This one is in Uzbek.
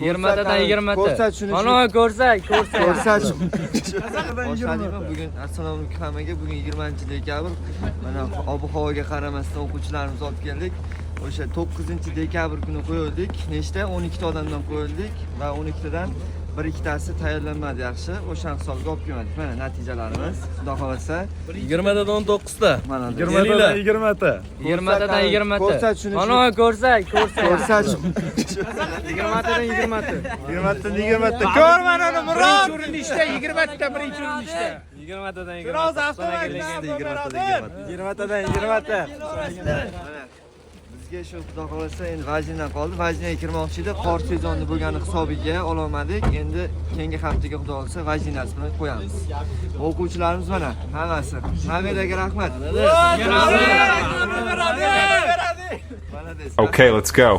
20 tadan 20 ta. Ko'rsat shuni. Mana ko'rsak, ko'rsak. Ko'rsat. Boshlayman. Bugun, assalomu alaykum hammaga. Bugun 20-dekabr. Mana, ob havoga qaramasdan o'quvchilarimizni olib keldik. O'sha 9-dekabr kuni qo'yildik. Nechta? 12 ta odamdan qo'yildik va 12 tadan bir ikkitasi tayyorlanmadi yaxshi. O'shani hisobiga olib kelmadik. Mana natijalarimiz. Xudo xohlasa. 20 tadan 19 ta. Mana. 20 tadan 20 ta. 20 tadan 20 ta. Ko'rsat shuni. Mana ko'rsak, ko'rsak. Ko'rsat. 20 tadan 20 ta. 20 tadan 20 ta. Ko'r mana uni, Murod. Birinchi urinishda 20 ta, birinchi urinishda. 20 tadan 20. Firoz avtomaktab 1. 20 tadan 20 ta. Mana, bizga shu, xudo xohlasa, endi vajina qoldi. Vajinaga kirmoqchi edi. Qor sezoni bo'lgani hisobiga ololmadik. Endi keyingi haftaga, xudo xohlasa, vajinasi bilan qo'yamiz. O'quvchilarimiz mana hammasi. Hammalarga rahmat. Молодец. Okay, let's go.